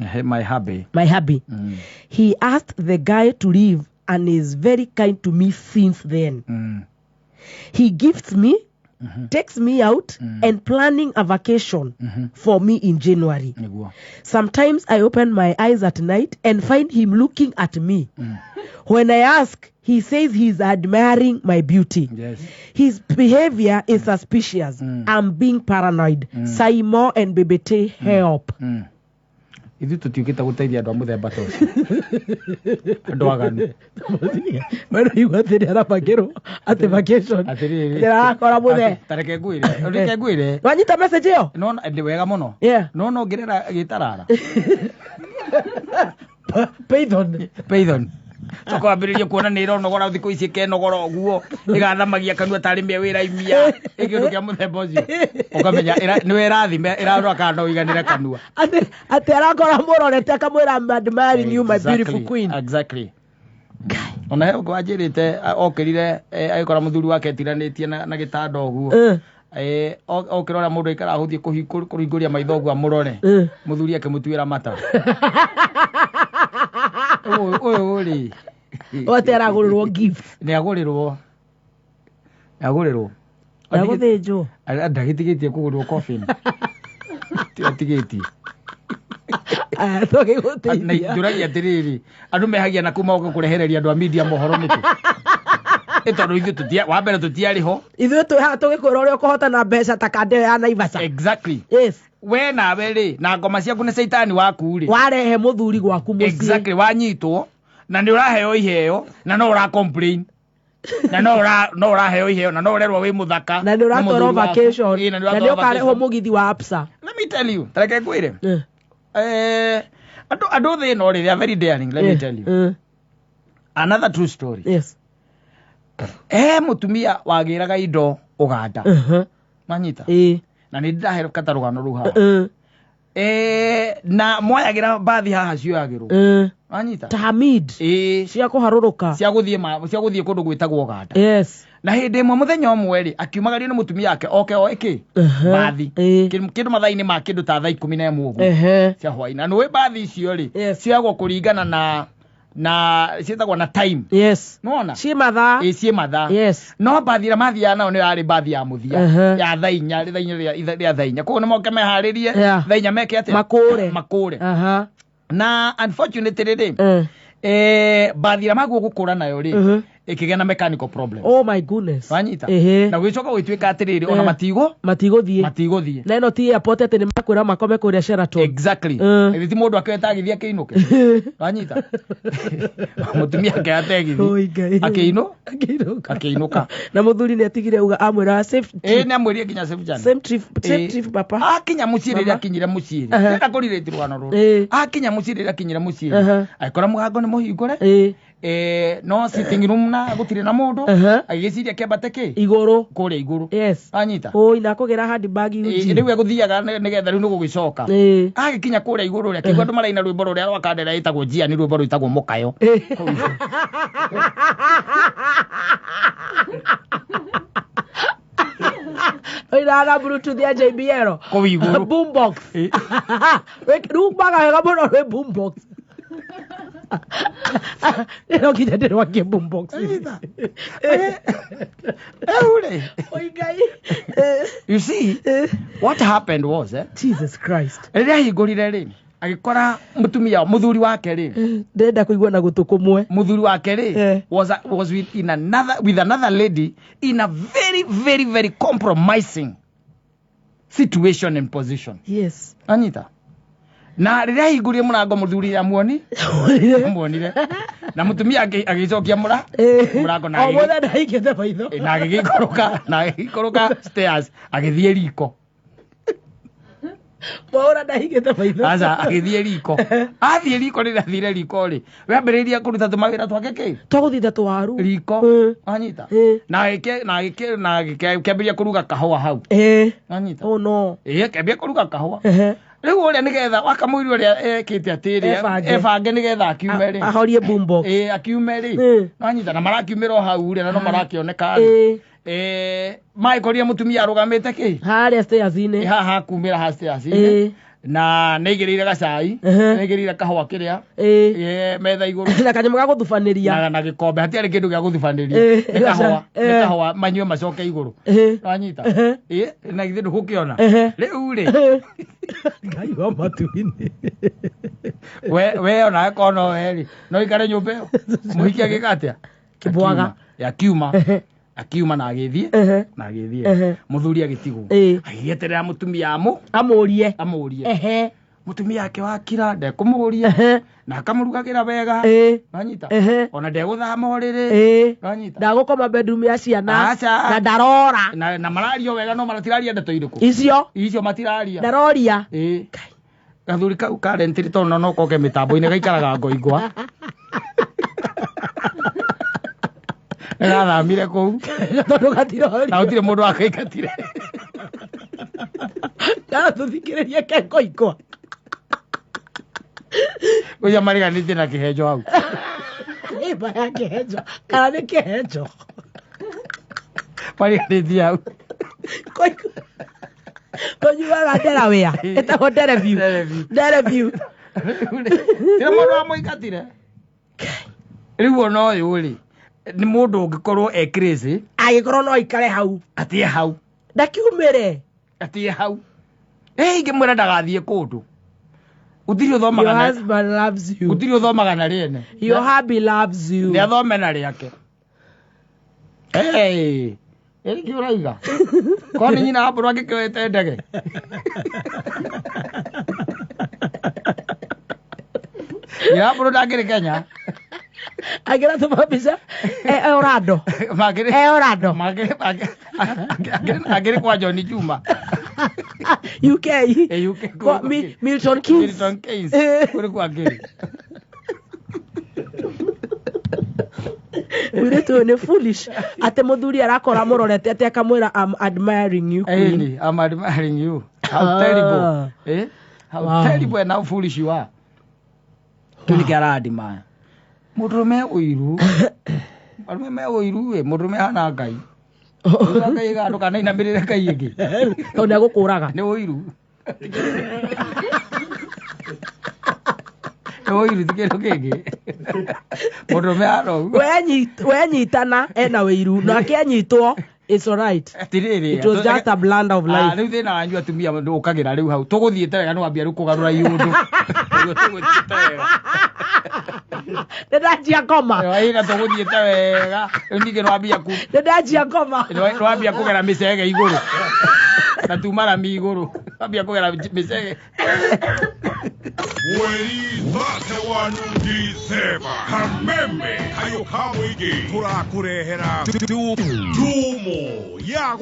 Ehe, my hubby. My hubby. He asked the guy to leave and is very kind to me since then. He gifts me, takes me out, and planning a vacation for me in January. Nĩguo. Sometimes I open my eyes at night and find him looking at me. When I ask, he says he's admiring my beauty. Yes. His behavior is suspicious. I'm being paranoid. Saimo and Bebete, help. Ithuĩ tũtiũkĩte gũteithia andũ a mũthemba ta ũcio, andũ aganu. Wena igua atĩ nĩ arabangĩrwo atĩ vacation. Atĩrĩrĩ. Ndĩrakora mũthee. Atĩ- ta reke ngwĩre, reke ngwĩre. Wanyita message ĩyo? No nĩ wega mũno. No no ngĩrera gĩtarara. Python. Python tũkwambĩrĩria kuona nĩ ĩronogora thikũ ici, ĩkenogora ũguo, ĩgathamagia kanua tarĩ mĩa wĩra imia, ĩ kĩndũ kĩa mũthemba ũcio, ũkamenya nĩwe ĩrathima, ĩrarora kana no ũiganĩre kanua. Atĩ arakora mũrorete akamwĩra, "I'm admiring you, my beautiful queen." Exactly. Ona he ũngĩ wanjĩrĩte okĩrire, agĩkora mũthuri wake etiranĩtie na gĩtanda ũguo. Okĩra ũrĩa mũndũ aikaraga gũthiĩ kũhingũria maitho ũguo amũrore, mũthuri akĩmũtuĩra mata. Ũyũ rĩ, Atĩ aragũrĩrwo gift. Nĩ agũrĩrwo, nĩ agũrĩrwo. Ndagũthĩnjwo. Ndagĩtigĩtie kũgũrwo coffin. Atigĩtie. Aya, Na tũgĩgũteithia. Njũragia atĩrĩrĩ, andũ mehagia na kuma oke kũrehereria andũ a media mohoro nĩkĩ? Ĩ tondũ ithuĩ tũtia wa mbere tũtiarĩ ho. Ithuĩ twĩ haha tũgĩkwĩra ũrĩa ũkũhota na mbeca ta kanda ĩyo ya Naivasha. Exactly. Yes. We nawe rĩ, na ngoma ciaku nĩ caitani waku rĩ, warehe mũthuri gwaku mũciĩ. Exactly, wanyitwo na nĩ ũraheo iheo na no ũra complain na no ũra no ũraheo iheo na no ũrerwo wĩ mũthaka na nĩ ũratwarwo mũthuri waku. vacation. Ĩ, na nĩ na nĩ ũratwarwo ũkarehwo vacation. mũgithi wa Absa. Let me tell you, tareke ngwĩre, andũ thĩ ĩno rĩ, they are very daring. Let me tell you another true story. Mũtumia wagĩraga indo Ũganda, manyita, na nĩ ndĩrahe kata rũgano rũu haha. Na mwayagĩra mbathi haha cioyagĩrwo, wanyita? Ta Hamid. Ĩ. Cia kũharũrũka. Cia gũthiĩ cia gũthiĩ kũndũ gwĩtagwo Ũganda. Na hĩndĩ ĩmwe, mũthenya ũmwe rĩ, akiumagario nĩ mũtumia wake oke oe kĩ mbathi. Kĩndũ mathaa-inĩ ma kĩndũ ta thaa 11 ũguo cia hwaĩ, na nĩũĩ mbathi icio rĩ, cioyagwo kũringana na ciĩtagwo na time. Nĩwona? Ciĩ mathaa. Ĩ, ciĩ mathaa. No mbathi ĩrĩa mathiaga nayo nĩyo yarĩ mbathi ya mũthia ya thaa 4, thaa 4 rĩa thaa 4. Koguo nĩmoke meharĩrie thaa 4 meke atĩa? Makũre. Makũre. Na unfortunately rĩ, mbathi ĩrĩa maguo gũkũra nayo rĩ, ĩkĩgĩa na mechanical problem. Oh my goodness. Wanyita? Na gũgĩcoka gũgĩtuĩka atĩrĩrĩ, ona matigo matigũthiĩ. Matigũthiĩ. Na ĩno ti airport atĩ nĩ makwĩra makome kũrĩa Sheraton. Exactly. Ĩthi ti mũndũ akĩoe tagithi akĩinũke, wanyita? Mũtumia akĩoya tegithi. Oi, Ngai. Akĩinũ Akĩinũka. Akĩinũka. Na mũthuri nĩ atigire uga amwĩra safe Ĩ, trip. nĩ amwĩrie nginya safe journey. Same trip, safe Ĩ. trip, papa. Akinya mũciĩ rĩrĩa Mama. akinyire mũciĩ rĩ, ndĩrenda kũrirĩti rũgano rũrũ. Akinya mũciĩ, rĩrĩa akinyire mũciĩ rĩ, agĩkora mũgango nĩ mũhingũre, no sitting room na gũtirĩ na mũndũ. Agĩgĩciria kĩambate kĩ igũrũ. Kũrĩa igũrũ. Anyita? Oi, na kũgĩra handbag Ĩ, uji. Rĩu egũthiaga nĩgetha rĩu nĩ gũgĩcoka. Agĩkinya kũrĩa igũrũ rĩ, akĩigua andũ maraina rwĩmbo rũrĩa rwa kandera ĩtagwo njia, nĩ rwĩmbo rwĩtagwo Mũkayo. Oina na Bluetooth ya JBL. Kũu igũrũ. Boombox. Ĩ. Rĩu maga wega mũno rwĩ boombox. No nginya ndĩrwakie boombox. Rĩu rĩ, Oi Ngai. You see what happened was, Jesus Christ. Rĩrĩa ahingũrire rĩ, agĩkora mũtumia, mũthuri wake rĩ, Ndĩrenda kũigua na gũtũ kũmwe. Mũthuri wake rĩ, was with, in another, with another lady in a very, very, very compromising situation and position. Anyita? Na rĩrĩa ahingũrire mũrango, mũthuri amuonire na mũtumia agĩcokia mũrango na O mũthenya ndahingĩte maitho. Na agĩgĩikũrũka stairs agĩthiĩ riko. Mwaũra ndahingĩte maitho. Aca, agĩthiĩ riko, athiĩ riko, rĩrĩa athire riko rĩ, we ambĩrĩirie kũruta tũmawĩra twake kĩ Twagũthitha tũwaru. Riko. Anyita? Na agĩkĩambĩrĩria kũruga kahũa hau. Anyita? Oh no. Ĩ, akĩambia kũruga kahũa. Rĩu ũrĩa nĩgetha wakamũiri ũrĩa ekĩte atĩrĩ, Ebange. Ebange nĩgetha akiume rĩ, Ahorie boombox. Ĩ, akiume rĩ, anyita? Na marakiumĩra o hau rĩ, na no marakĩoneka rĩ, magĩkorire mũtumia arũgamĩte kĩ harĩa stairs-inĩ. Haha akumĩra ha stairs-inĩ. Na nĩaigĩrĩire gacai, nĩaigĩrĩire kahũa kĩrĩa metha igũrũ. Na kanyamũ ga gũthubanĩria. Na gĩkombe, hatiarĩ kĩndũ gĩa gũthubanĩria. Nĩ kahũa, nĩ kahũa manyue macoke igũrũ. Wanyita? Na githĩ ndũgũkĩona? Rĩu rĩ. Ngai wa matu-inĩ. We onawe korwo no we rĩ, no ũikare nyũmba ĩyo? Mũhiki agĩka atĩa? Kĩbwaga. Akiuma. Akiuma na agĩthiĩ. Na agĩthiĩ. Mũthuri agĩtigwo. Agĩeterera mũtumia amũrie. Amũrie. Mũtumia ake wakira ndekũmũria. Na akamũrugagĩra wega. Wanyita? Ona ndegũthama ũrĩrĩ. Wanyita? Ndagũkoma bedroom ya ciana. Aca. Na ndarora. Na mararia wega no matiraria ndeto irĩkũ? Icio. Icio matiraria. Ndaroria. Gathuri kau karentiri tondũ no koke mĩtambo-inĩ gaikaraga ngoingwa. Nĩgathamire kũu. Tondũ gatirorio. Na gũtirĩ mũndũ wakaingatire. Gatũthikĩrĩrie ke ngoingwa. Ũcio mariganĩtie na kĩhenjo hau. Ĩmba ya kĩhenjo. Kana nĩ kĩhenjo. Mariganĩtie hau. Tũnyuaga Delaware. Ĩtagwo Dereview. Dereview. Tira mũndũ wamũingatire. Rĩu ona ũyũ rĩ, nĩ mũndũ ũngĩkorwo e crazy. Angĩkorwo no aikare hau. Atie hau. Ndakiumĩre. Atie hau. Ingĩmwĩra ndagathiĩ kũndũ. Gũtirĩ ũthomaga na. Your husband loves you. Gũtirĩ ũthomaga na rĩene. Your hubby loves you. Nĩ athome na rĩake. Ĩrĩkĩ ũraiga? Korwo nĩ nyina wa mbũrũ angĩkĩoete ndege. Nyina wa mbũrũ ndangĩrĩ Kenya. Angĩra tũma mbica e Orlando. E Orlando. Angĩrĩ kwa John Juma. UK. UK. Milton Keynes. Milton Keynes. Kũrĩ kwa angĩrĩ. Mũirĩtu ũyũ nĩ foolish. Atĩ mũthuri arakora mũrorete atĩ akamwĩra I'm admiring you queen. I'm admiring you. How terrible. How terrible and how foolish you are. Kĩu nĩkĩo aradmire. Mũndũrũme ũiru. Arũme me ũiru ĩ, mũndũrũme hana Ngai. Ngai ga ndũkanainamĩrĩre Ngai ĩngĩ. Tondũ nĩegũkũraga. Nĩ ũiru. Nĩ ũiru ti kĩndũ kĩngĩ. Mũndũrũme hana ũguo. We anyitana ena ũiru, nake anyitwo it's all right. Atirĩrĩ. It was just a blunder of life. Rĩu thĩna wanyu atumia ũkagĩra rĩu hau. Tũgũthiĩte wega nĩwambia rĩu kũgarũra iũndũ. Tũgũthiĩte wega. Nĩndanjia ngoma. Ĩna tũgũthiĩte wega. Rĩu ningĩ nĩwambia ku. Nĩndanjia ngoma. Nĩwambia kũgera mĩcege igũrũ. Na tuma rami igũrũ. Nĩwambia kũgera mĩcege. Mweri 31 December. Kameme kayo ka mũingĩ tũrakũrehera tumo ya